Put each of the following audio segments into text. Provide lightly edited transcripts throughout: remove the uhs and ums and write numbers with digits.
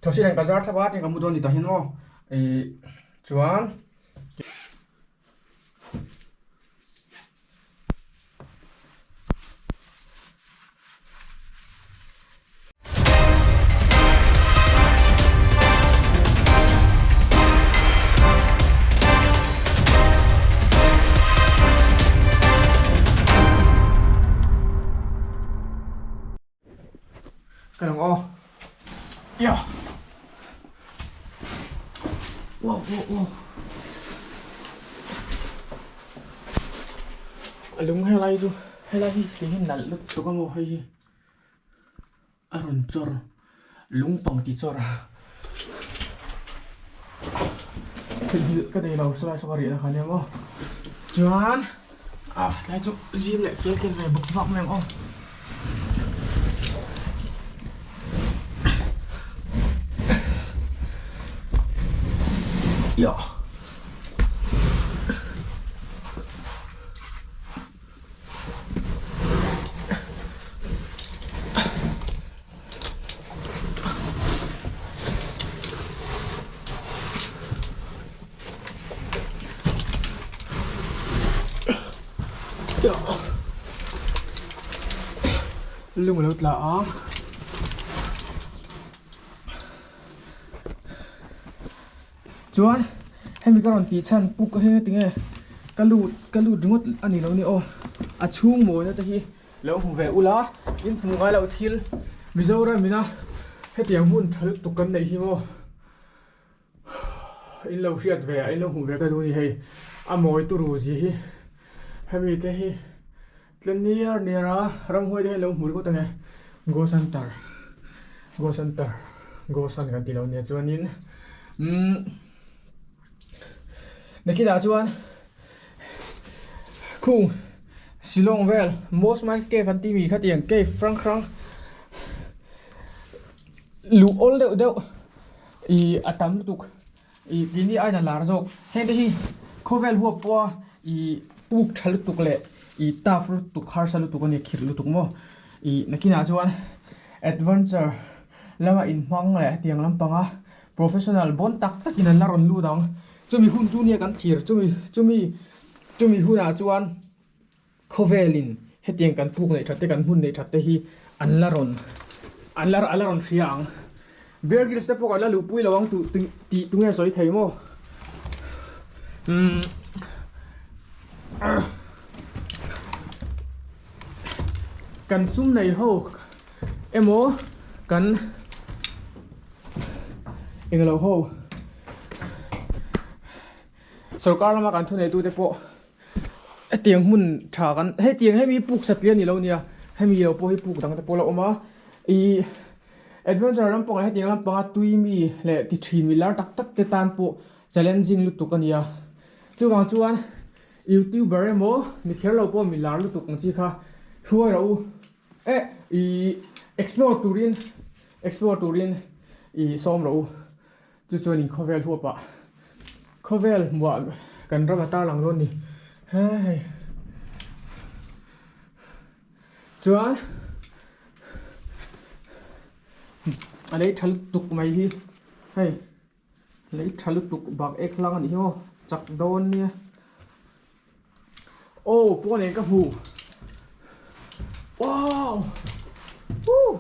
Thosi nen ka zar thlap a, tin ka mu dawn ni tah hian maw ih chuan. Ka lang aw. Ya. Wow, wow, wow. A lung helai chu helai hi kei hi nalh lutuk a maw hei hi a rawn chawr lung pang ti chawr a theihnghilh ka nei lo saw lai saw ka riah na kha nia maw chuan. Ah tlai chu zim leh kel kel ve bawk vak mai ang aw. Yah. Lung a lo tla a chuan hemi ka rawn tih chhan puk hi tinge ka lut ka lut ringawt a ni lo ni aw a chhung mawina te hi lo hmu ve ula in hmu ngai loh thil Mizoram ina hetiang hun tha lutuk kan neih hi maw. In lo hriat ve a in lo hmuh ve ka duh a ni hei a mawi turu zi hi hemi te hi tle niar niar a ramhuai te hian lo hmu ringawt ang e go center go center go san kan tih loh nia chuanin umm nakinah chuan khung Shillong vel Mosmai cave an tih mi khatiang cave hrang hrang luh awl deuh deuh. Ih a tam lutuk ih keini aiin a lar zawk heng te hi khawvel huap pawha ih puk tha lutuk leh ih tough lutuk harsa lutuk a ni khirh lutuk maw ih nakinah chuan adventure lama inhmang leh hetiang lampanga professional bawn tak takin an la rawn lut ang chumi hun chu nia kan thlir chumi chumi chumi hunah chuan. Khawvelin hetiang kan puk neih that te kan hmun neih that te hi an la rawn an la an la rawn hria ang. Bear Grylls te pawh kan la luhpui lo ang tu tih tunge sawi thei maw? Umm kan sum nei ho emaw kan englo ho sorkar lama kan thuneitute pawh Hetiang hmun tha kan hetiang hemi puk satliah a ni lo nia hemi lo pawh hi puk dang te pawh a la awm a ihh adventure lampangah hetiang lampanga tui mi leh ti thin mi lar tak tak te tan pawh challenging lutuk a nia chuvang chuan youtuber emaw mi kher lo pawh mi lar lutuk ang chi kha hruai rawh u eh ihh explore turin explore turin ihh sawm rawh u. Chu chuan in khawvel huapah khawvel hmuah kan ram a tarlang dawn ni he hei chuan a lei tha lutuk mai hi hei lei tha lutuk bak ek hlang a nih hi aw chak dawn nia aw pawn eng ka hmu wow woo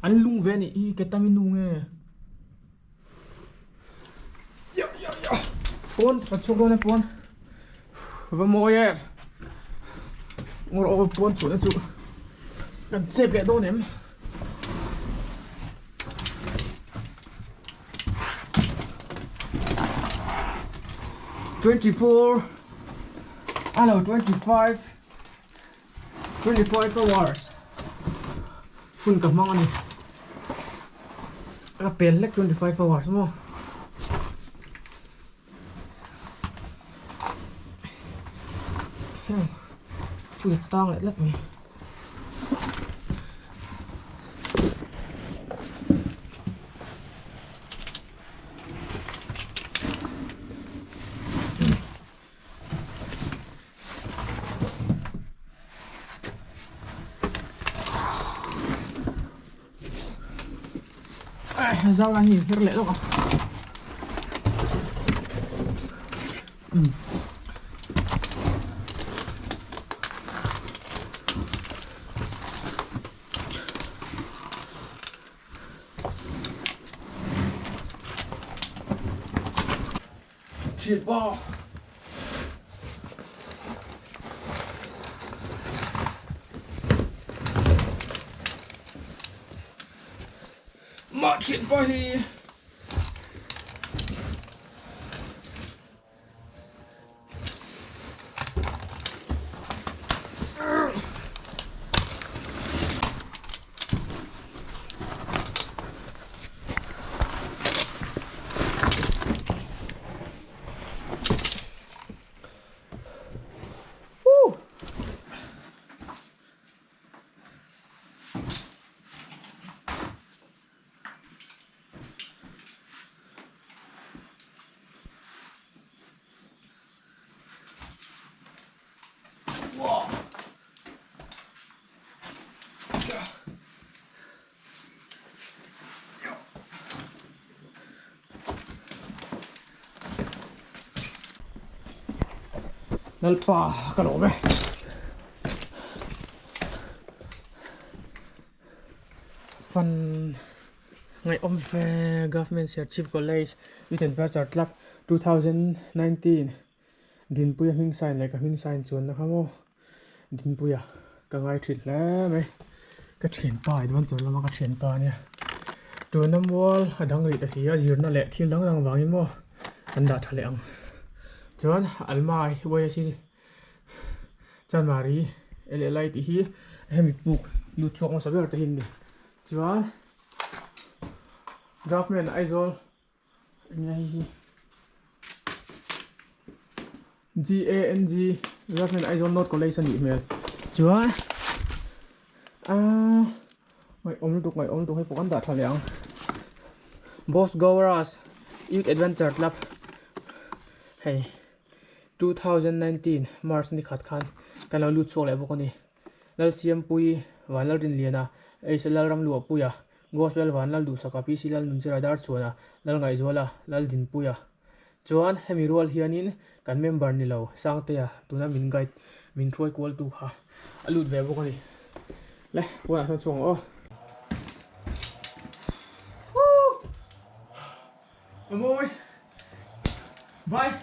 an lung ve anih hi ketami nu nge ya ya ya pawn kan chhuak dawn e pawn va mawi e ngawr aw pawn chhuahna chu kan chep leh dawn em 24 ano 25 25 hours hun ka hmang a ni ka pel hlek 25 hours maw Ui tang leh tlat mai. Zau lai hi her leh lawk a. Um. Thianpa. Mah thianpa hi Lalpa ka lawm e. Fan ngaihawm ve Government Serchhip College Youth Adventure Club 2019 Dinpuia hming sign leh ka hming sign chuanna kha maw Dinpuia ka ngai thin hle mai ka thianpa adventure lama ka thianpa ania tuna mual a dang rih ta si a zirna leh thil dang dang vangin maw an dah tha leh ang chuan Alma YSC Chanmari LLI tih hi hemi puk lut chhuak hmasa ber te hi an ni chuan Government Aizawl Enge hei hi GANG Government Aizawl North College a nih hmel chuan aaa ngaihawm lutuk ngaihawm lutuk hei pawh kan dah tha leh ang Boss Goras Youth Adventure Club hei 2019 March ni khat khan kan lo lut chhuak leh bawk a ni. Lalsiampuii, Vanlalrinliana, Eisa Lalramluahpuia, Gospel Vanlalduhsaka, PC Lalnunchira Darchhuana, Lalngaihzuala, Laldinpuia. Chuan hemi rual hianin kan member ni lo Sangtea tuna min guide min hruai kualtu kha a lut ve bawk a ni. Le, pawnah sawn chhuak ang aw. Woo! Amawi! Bye!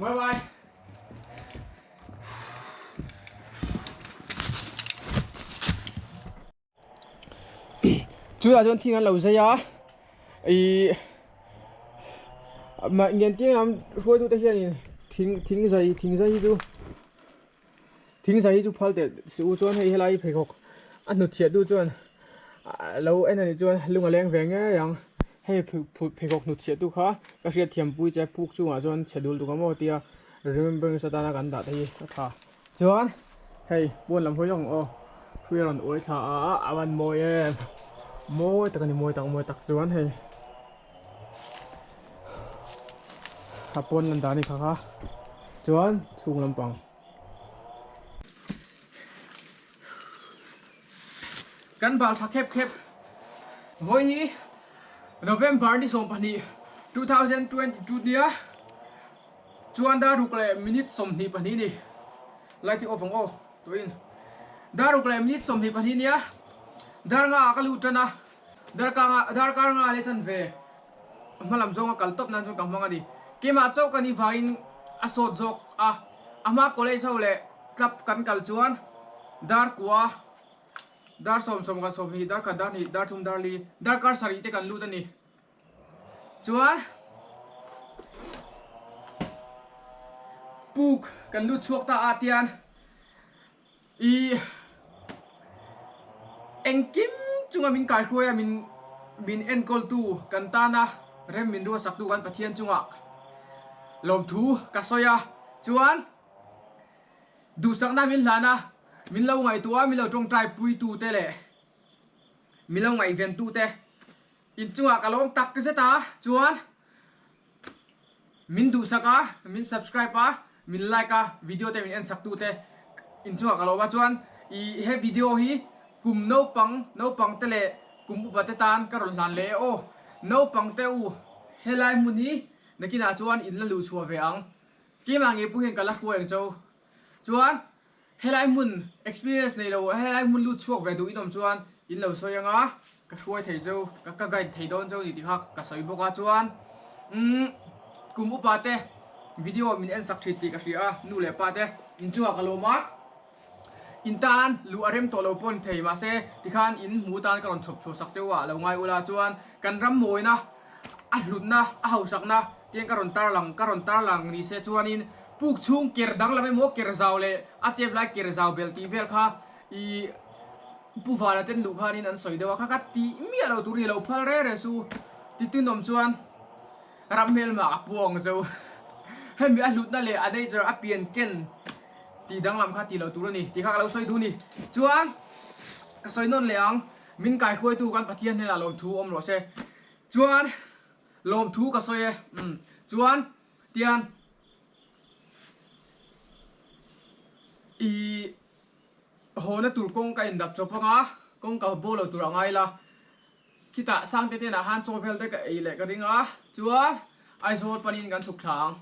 Bye bye! Chutah chuan thing an lo zai a ihh mah ngentir lam hruaitute hianin thing thing zai thing zai hi chu thing zai hi chu phal teh suh u chuan hei helai pheikhawk a hnutchhiah tu chuan lo en anih chuan lung a leng ve ngei ang hei pheikhawk hnutchhiah tu kha ka hriatthiam pui che puk chungah chuan chhe dul tuk ang maw tia Remembrance atana kan dah te hi a tha. Chuan hei pawn lam hawi lawk ang aw. Hrui a rawn uai thla a, a van mawi em. Mawi tak a ni, mawi tak mawi tak chuan hei a pawn lan dan hi kha kha chuan chhung lampang. Kan bal tha khep khep. Vawi hi November ni 12 2022 nia. Chuan dar ruk leh minute 22 ni. Light hi off ang aw tuin. Dar ruk leh minute 22 nia dar nga ah ka lut tan a, dar ka nga dar kar nga leh chan ve hma lam zawnga kal tawp nan chuan ka hmang a ni. Keimah chauh ka nih vangin a sawt zawk a, a hma college ho leh club kan kal chuan dar kua dar sawm sawm ka 20 dar khat dar hnih dar thum dar li dar kar sarih te kan lut a ni. Chuan puk kan lut chhuak ta ah tian ih engkim chunga min kaihruai a min min enkawl tu kan tana rem min ruatsak tu kan Pathian chungah lawmthu ka sawi a chuan duhsakna min hlan a min lo ngaihtuah a min lo tawngtai pui tu te leh min lo ngaihven tu te. Inchungah ka lawm tak zet a, chuan min duhsak a, min subscribe a, min like a, video te min en sak tu te inchungah ka lawm a, chuan ih he video hi kum naupang naupang te leh Kum upa te tan ka rawn hlan leh e aw. Naupang te u, helai hmun hi nakinah chuan in la luh chhuah ve ang. Keimah ngei pawh hian ka la hruai ang chau. Chuan helai hmun experience nei lo, helai hmun lut chhuak ve duh in awm chuan in lo sawi ang a, ka hruai thei chau, ka guide thei dawn chau ni tih kha ka sawi bawk a. Chuan umm kum upa te video min en sak thin tih ka hria a, nu leh pa te in chungah ka lawm a. In tan luh a rem tawh lo pawh ni thei mahse tikhan in hmu tan ka rawn chhawp chhuah sak cheu a lo ngai ula chuan kan ram mawina a hlutna a hausakna tiang ka rawn tarlang ka rawn tarlang ni se chuanin puk chhung ker danglam emaw ker zau leh a chep lai ker zau bel tih vel kha ih Pu Vala ten luh khanin an sawi deuh a kha ka tih miah lo tur hi lo phal re re su titunawm chuan ram hmelma a puang zo hemi a hlutna leh a nature a pian ken tih danglam kha tih loh tur a ni tih kha ka lo sawi duh a ni. Chuan ka sawi nawn leh ang, min kaihruaitu kan Pathian hnenah lawmthu awm rawh se. Chuan lawmthu ka sawi e, umm chuan tian ih hawna tur kawng ka indap chawp anga kawng ka bo lo tur a ngai la. Khitah Sangte te ah khan chaw vel te ka ei leh ka ring a, chuan Aizawl panin kan chhuk thla ang.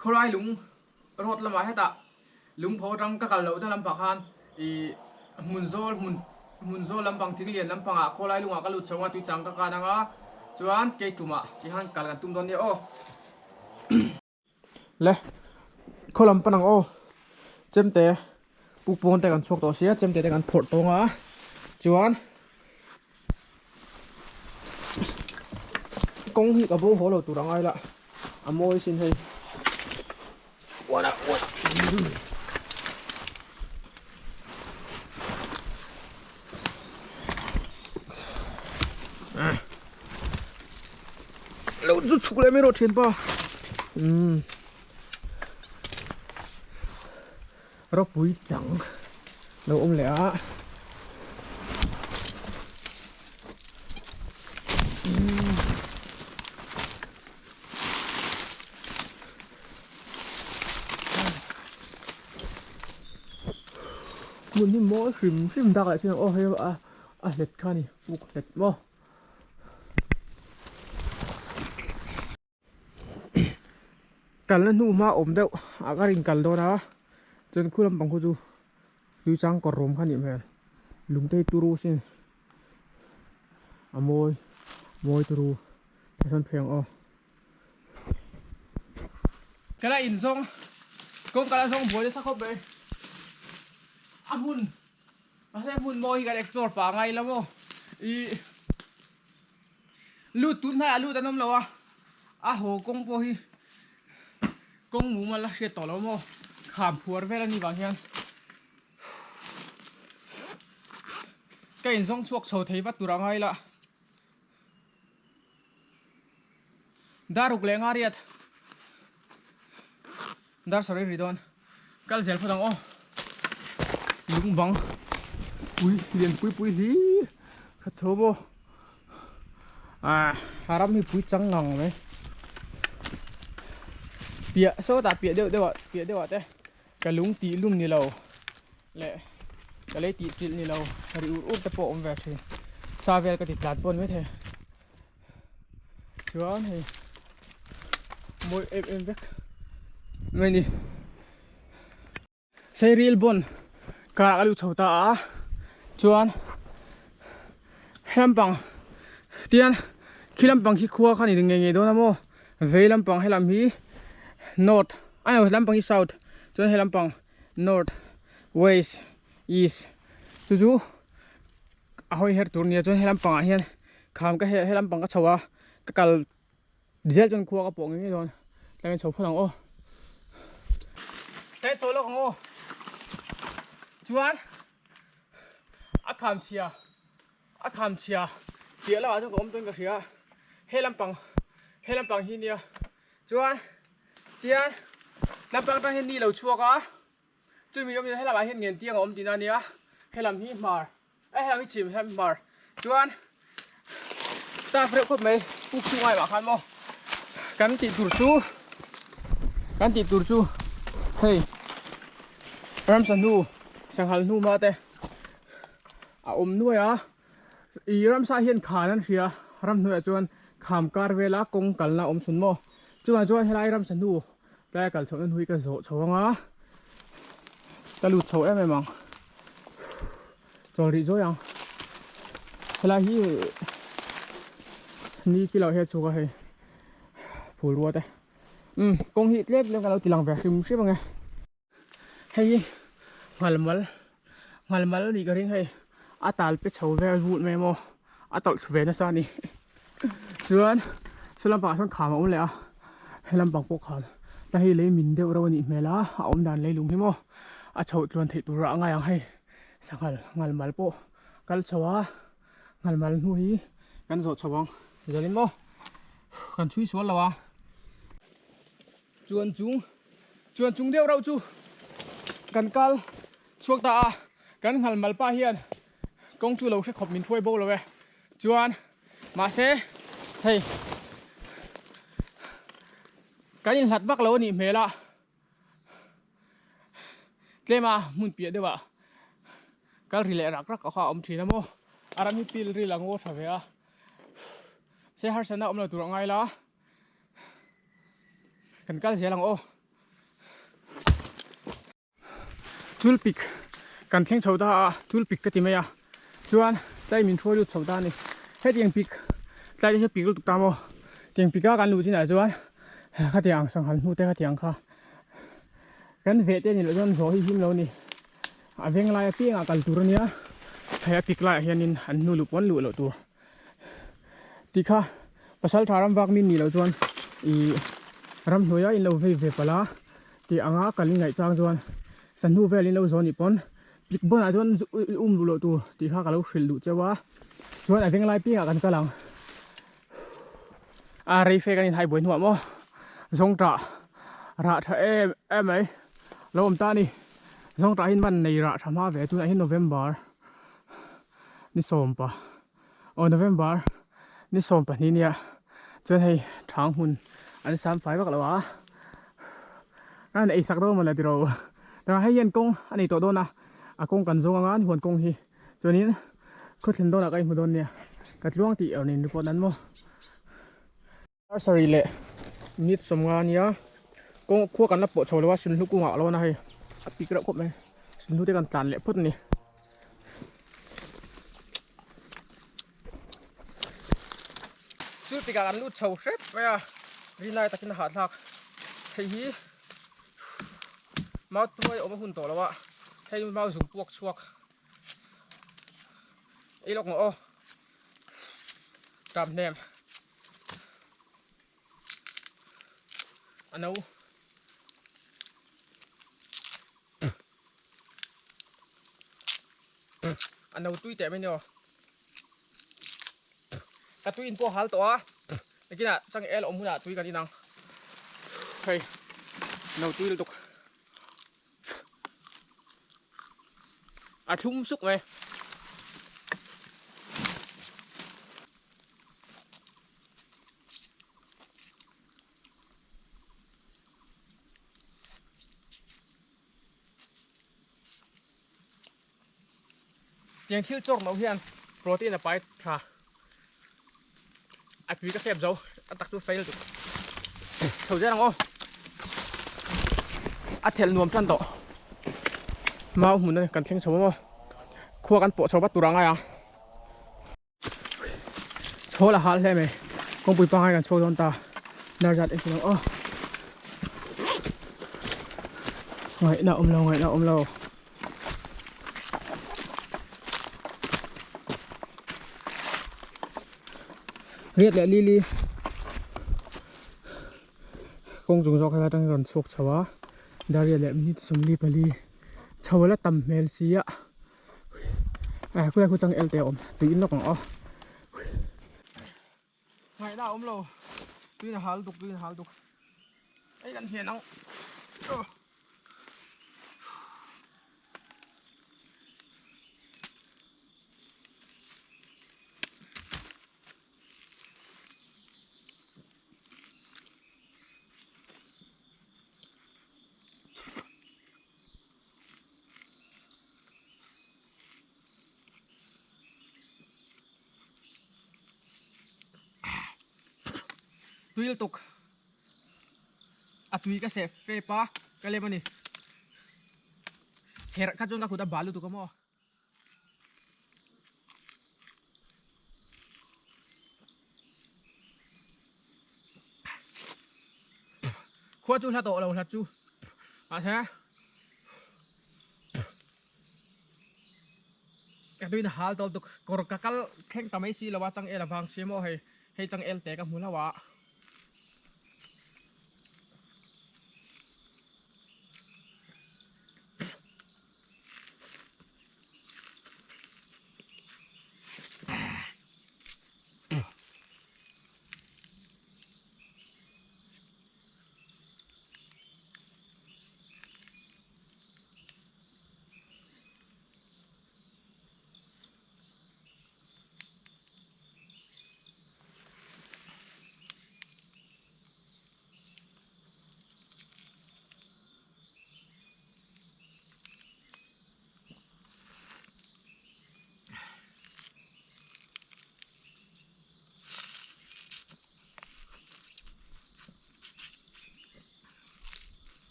Khawlai lung road lamah hetah lungpho atang ka kal loh na lampang khan ih hmun zawl hmun hmun zawl lampang thing lian lampangah khawlai lungah ka lut chho a tuichang ka kan anga chuan kei tumah tikhan kal kan tum dawn nia aw. Le khaw lam pan ang aw chemte pukpawn te kan chhuak tawh sia chemte te kan phawrh tawng a chuan kawng hi ka bo haw lo tur a ngai la a mawi sin hei lo chu chhuk leh mai rawh thianpa umm ropui chang lo awm leh a hmun hi mawi hrim hrim dak leh chin aw hei a a hlet kha a ni puk hlet maw. Kalna hnu hma awm deuh ah ka rin kal dawn a chuan khu lampang khu chu tui chang kawr rawm kha a nih hmel lung te hi turu sin a mawi mawi turu thla sawn phei ang aw. Ka la inzawng kawngka la zawng buai nasa khawp mai a hmun mahse hmun mawi hi kan explore pah ngai lo maw ih lut tun hnaiah lut an awm lo a a haw kawng pawh hi kawng mumal a hriat tawh lo maw kham phuar vel a nih vang hian ka inzawng chhuak chho thei vat tur a ngai la. Dar ruk leh nga riat dar sarih ri dawn kal zel phawt ang aw lung bang pui lian pui pui hli khat tho maw ah a ram hi pui chang ngang mai piah sawtah piah deuh deuh ah piah deuh ah te ka lung tih lum ni lo leh ka lei tih chilh ni lo ri ur ur te pawh a awm ve thin sa vel ka ti tlan pawh ni maithei chuan hei mawi em em vek mai ni seiril bawn karah ka luh chho ta a chuan helampang tian khi lampang khi khua kha ni ngei ngei dawn a maw vei lampang helam hi north a ni lo lampang hi south chuan he lampang north west east chu chu a hawi her tur nia chuan he lampangah hian kham ka he lampang ka chho a ka kal zel chuan khua ka pawh ngei ngei dawn tlangin chho phawt ang aw tlangin chho lawk ang aw chuan a kham chhia a kham chhia piah lamah chuan ka awm tawn ka hria he lampang he lampang hi nia chuan chian lampang atang hian ni lo chhuak a chumi awm hian helamah hian ngen tiang a awm tihna a nia helam hi hmar a helam hi chhim helam hi hmar chuan tak reuh khawp mai puk chhung ai mah khan maw kan tih tur chu kan tih tur chu hei ramsa hnu sanghal hnu hma te a awm nuai a. I ramsa hian khan an hria ramhnuaiah chuan kham kar vela kawng kalna a awm chhun maw chuvang chuan helai ramsa hnu tlaia kal chhohna hnu hi ka zawh chho anga ka lut chho em em ang chawl rih zawi ang helai hi ni kilo hian chhuk a hei phul ruat e umm kawng hi tlem tlem ka lo ti lang ve hrim hrim ang e. Hei nghalmal nghalmal a nih ka ring hei a tal pe chho vel vut mai maw a tawlh thlu ve nasa a ni chuan saw lampangah sawn kham a awm leh a he lampang pawh kham chuan hei lei min deuh reuh a nih hmel a a awm dan leilung hi maw a chhoh tluan theih tur ah a ngai ang hei sanghal nghalmal pawh kal chho a nghalmal hnu hi kan zawh chho ang zelin maw kan chhui sual lo a. Chuan chung chuan chung deuh reuh chu kan kal chhuak ta a kan nghal mal pa hian kawng chu lo hre khawp min hruai bo lo e chuan mahse hei kan inhlat vak lo a nih hmel a tlem a hmun piah deuh ah kal ri leh rak rak kha a awm thin a maw a ram hi pil ril a ngaw tha ve a se harsatna awm lo tur a ngai la. Kan kal zel ang aw. Tulpik kan thleng chho ta a, tulpik ka ti mai a. Chuan tlai min hruai lut chho ta a ni. Hetiang pik tlai te hi pik lutuk ta maw. Tiang pik a kan luh chinah chuan khatiang sanghal hnu te khatiang kha kan veh te a nih loh chuan zawh hi him lo a ni. A veng lai apiangah kal tur a nia. Hei a pik laiah hianin an hnu luh pawn luh loh tur. Ti kha pasal tha ram vak min nih loh chuan ih ramhnuaia in lo vei ve palh a tih anga kal in ngaih chang chuan sanhnu vel in lo zawh nih pawn pik bawnah chuan um duh loh tur tih kha ka lo hrilh duh cheu a chuan a venglai piangah kan kal ang a rei fe kan inhai buai hnuah maw zawngtah rah tha em em mai lo awm ta a ni zawngtah hi man nei rah tha hma ve tunah hian November. Ni sawmpa aw November ni 12 nia chuan hei thang hmun an sam fai vak lo a an ei sak dawn mawle tiro tah hei hian kawng a nei tawh dawn a a kawng kan zawng anga huan kawng hi chuanin khaw thlen dawnah ka inhmu dawn nia ka tluang tih erawh nen report an maw. Nursery leh minute 50 ania kawng khua kan la pawh chho lo a sunhlu kungah a lo na hei a pik reuh khawp mai sunhlu te kan tlan leh phawt a ni. Chu tikah kan lut chho hrep mai a rinai takin a hahthlak hei hi mau tuai awm a hun tawh lo a hei mau zung puak chhuak ei lawk maw aw. Tap hnem a no a no tui teh mai ni aw ka tui in pawh hal tawh a nakinah changel awm hunah tui kan in ang hei no tui lutuk. A thlum suk mai. Tiang thil chawk no hian protein a pai tha. A tui ka fep zo a tak chu fail tuk chho zel ang aw a thelh nuam tan tawh mau hmun a kan thleng chho maw khua kan pawh chho vat tur a ngai a chhawl a hal hle mai kawngpui pangai kan chhuak dawn ta dar zat en ang aw ngaihna awm lo ngaihna awm lo. Riat leh lili kawng chung zawk helai atangin rawn chhuak chho a dar riat leh minute 44 chho la tam hmel si a eh khulai khu changel te a awm tui in lawk ang aw. Ngaihna a awm lo tuin a hal duk tuin a hal duk ei kan hian ang. Tui lutuk a tui ka seh fep a ka lem a ni. Herh kha chuan ka kut a bal lutuk a maw. Khua chu hla tawh lo hla chu mahse ka tuin hal tawh lutuk kawr ka kal thleng ta mai si lo a changel avang si maw hei hei changel te ka hmu hlauh a.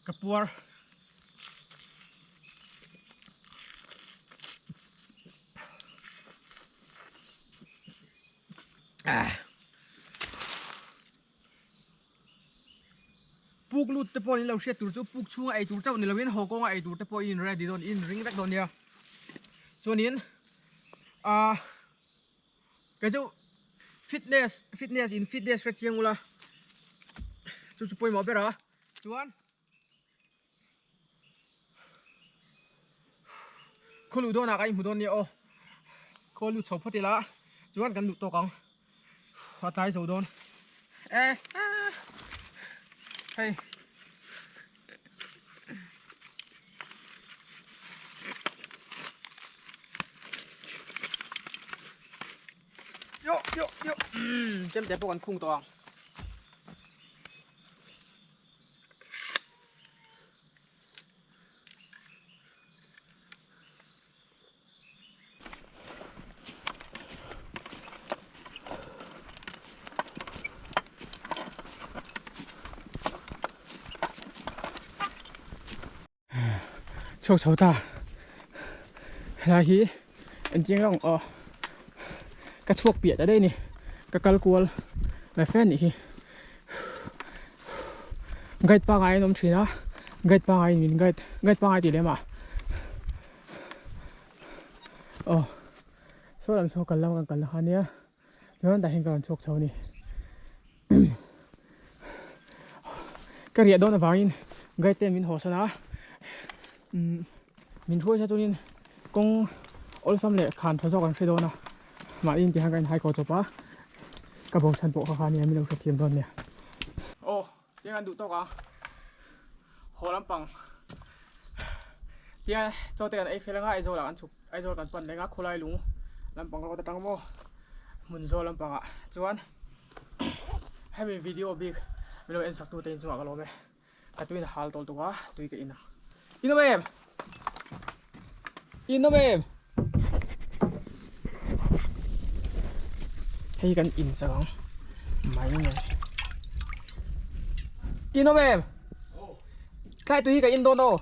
Ka puar. Puk lut te pawh in lo hriat tur chu puk chhunga ei tur chauh ni loin haw kawnga ei tur te pawh in ready dawn in ring vek dawn nia. Chuanin ahh kei chu fitness fitness in fitness hre chiang ula chu chu pawimawh ber a chuan. Khaw luh dawnah ka inhmu dawn nia aw khaw lut chho phawt ila chuan kan luh tawk ang a tlai zo dawn e hei yo yo yo chemte pawh kan khung tawh ang. Chhuak chho ta helai hi engcheng rawng aw ka chhuak piah ta daih a ni ka kal kual ve fe a nih hi. Guide pangai an awm thin a guide pangai in min guide guide pangai tih lem ah aw saw lam saw kal lam kan kal na kha ania chuan tah hian ka rawn chhuak chho a ni ka riah dawn avangin guide ten min haw san a umm min hruai sa chuanin kawng awlsam leh khan tha zawk an hre dawn a mahni in tihian ka inhai kaw chawp a ka bo chhan pawh kha kha ania min lo hrethiam dawn nia. Aw tiang an duh tawk a haw lampang tia chaw te kan ei fel anga Aizawl ah kan chhuk Aizawl kan pan leng a khawlai lung lampang rawt atang maw hmun zawl lampang ah chuan hemi video bik min lo en sak tu te inchungah ka lawm e. Ka tuin a hal tawl tuk a, tui ka in a. In awm em? In awm em? Hei kan in chak ang. Mai mai. In awm em? Tlai tui hi ka in dawn aw.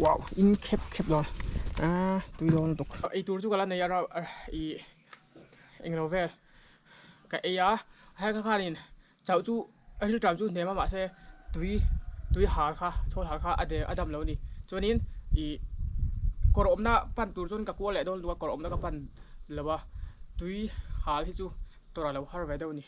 Wow, in khep khep dawn. Ah, tui dawn lutuk. Ei tur chu ka la nei a, i englo vel ka ei a hei kha khanin chauh chu a thil ṭam chu hnem a mahse tui tui hal kha chhawl hal kha a de a dam lo a ni chuanin ih kawr awmna pan tur chuan ka kual leh dawn luh a kawr awmna ka pan lo a tui hal hi chu tawrh a lo har ve deuh a ni.